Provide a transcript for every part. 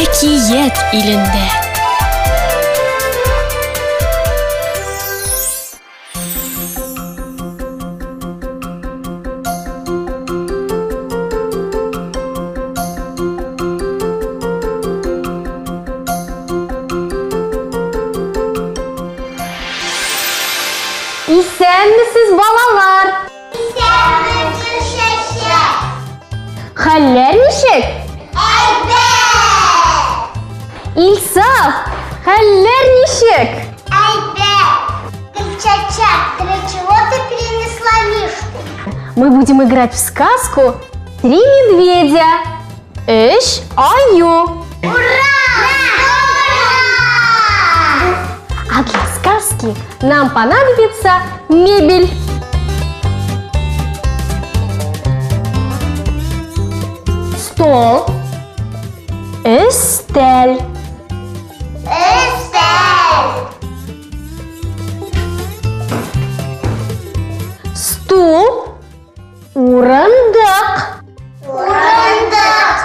Әкият илендә. Исәнмесез, балалар! Исәнмесез, чәчәк! Хәлләр ничек? Әйбәт! Илсаф, хәлләр ничек? Әйбәт! Гөлчәчәк, для чего ты принесла мишку? Мы будем играть в сказку «Три медведя». Өч аю. Ура! Ура! А для сказки нам понадобится мебель. Стол. Өстәл. Өстәл! Стул. Урындык. Урындык!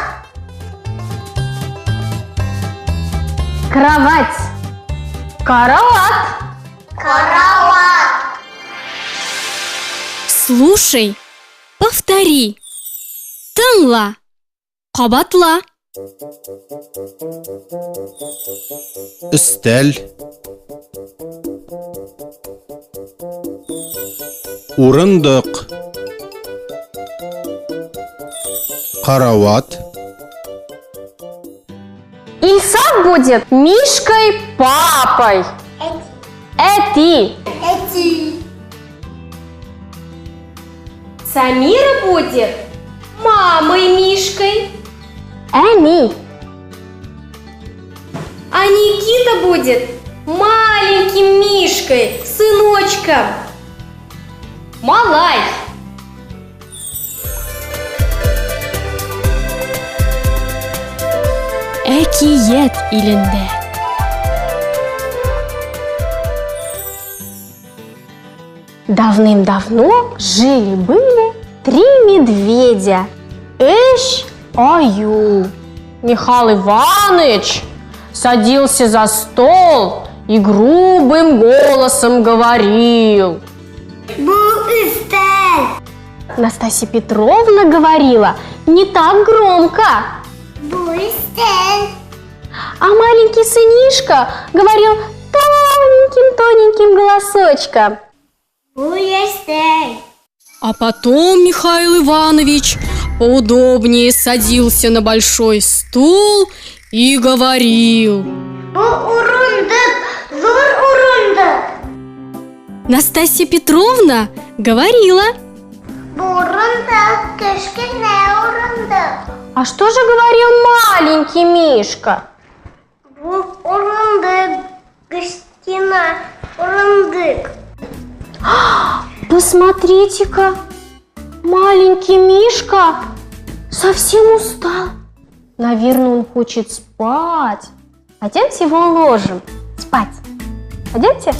Кровать. Карават. Карават! Слушай, повтори. Тыңла, кабатла. Өстәл. Урындык. Карават. Ильсак будет Мишкой папой. Әти. Әти! Самира будет мамой Мишкой. Әни. А Никита будет маленьким Мишкой, сыночком. Малай. Әкият илендә. Давным-давно жили-были три медведя. Өч аю. Михаил Иваныч садился за стол и грубым голосом говорил. Бу өстәл! Настасья Петровна говорила не так громко, Бу өстәл! а маленький сынишка говорил тоненьким-тоненьким голосочком. Бу өстәл! А потом Михаил Иванович поудобнее садился на большой стул и говорил. Бу урындык! Зур урындык! Настасья Петровна говорила. Бу урындык, кечкенә урындык. А что же говорил маленький Мишка? Бу урындык, кечкенә урындык. Посмотрите-ка, маленький Мишка совсем устал. Наверное, он хочет спать. Пойдемте его уложим спать. Пойдемте?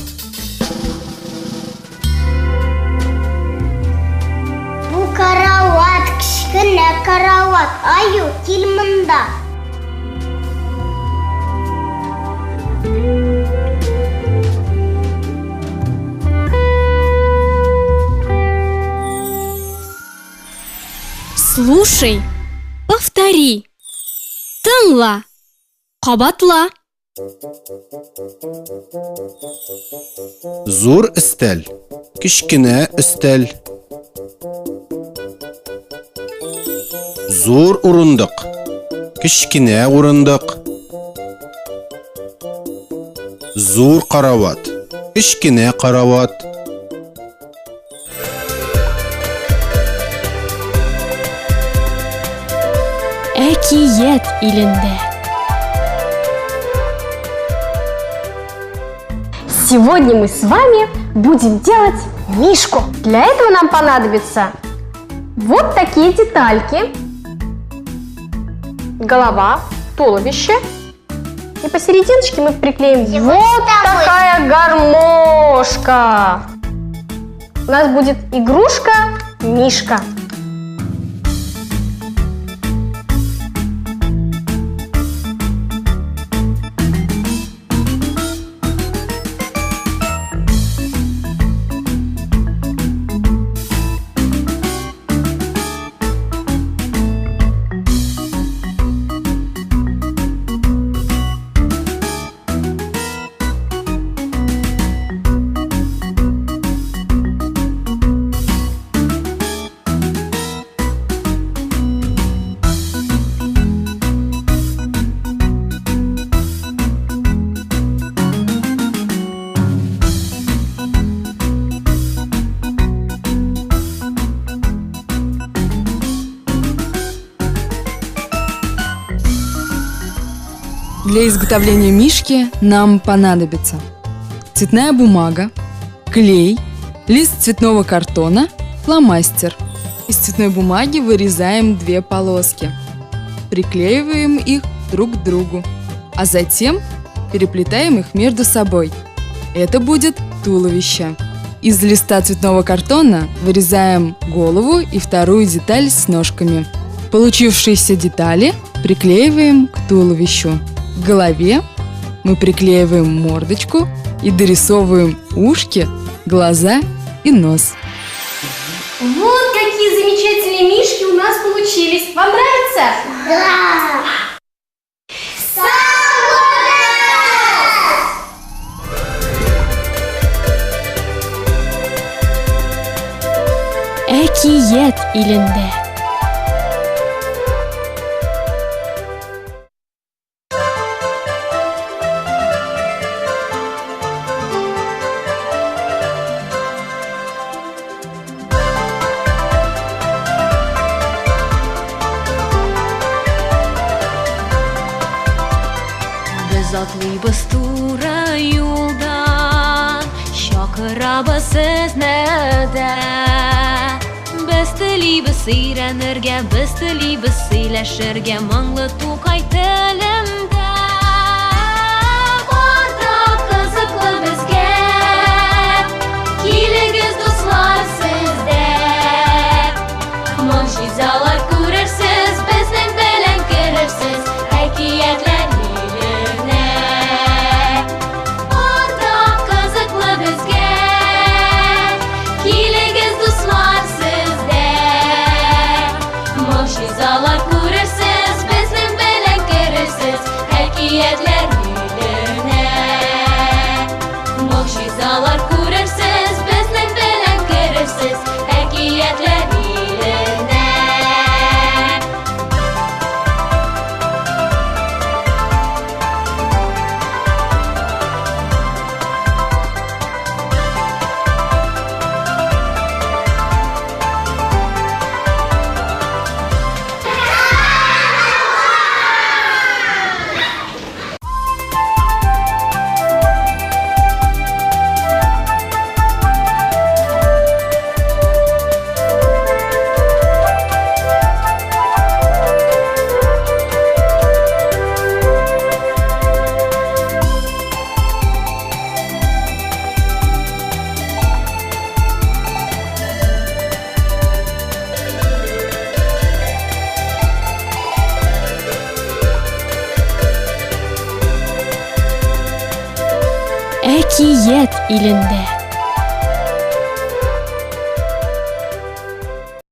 Бу карават, кечкенә карават. Аю, кил монда. Слушай, повтори. Тыңла, кабатла. Зур өстәл. Кечкенә өстәл. Зур урындык. Кечкенә урындык. Зур карават. Кечкенә карават. Әкият илендә. Сегодня мы с вами будем делать мишку. Для этого нам понадобятся вот такие детальки. Голова, туловище. И посерединочке мы приклеим Сегодня вот с тобой. такая гармошка. У нас будет игрушка Мишка. Для изготовления мишки нам понадобится цветная бумага, клей, лист цветного картона, фломастер. Из цветной бумаги вырезаем 2 полоски. Приклеиваем их друг к другу, а затем переплетаем их между собой. Это будет туловище. Из листа цветного картона вырезаем голову и вторую деталь с ножками. Получившиеся детали приклеиваем к туловищу. К голове мы приклеиваем мордочку и дорисовываем ушки, глаза и нос. Вот какие замечательные мишки у нас получились! Вам нравится? Да! Әкият илендә. Без атлыйбыз туры юлдан, чакырабыз сезне дә. Без телибез өйрәнергә, без телибез сөйләшергә моңлы Тукай телендә. Бар да кызыклы безгә, килегез, дуслар, сез дә. Могҗизалар күрерсез, безнең белән керерсез әкиятләр иленә. Бар да кызыклы безгә, килегез, дуслар, сез дә. Могҗизалар күрерсез, безнең белән керерсез әкиятләр иленә. Могҗизалар күрерсез, безнең белән керерсез әкиятләр иленә. Әкият илендә.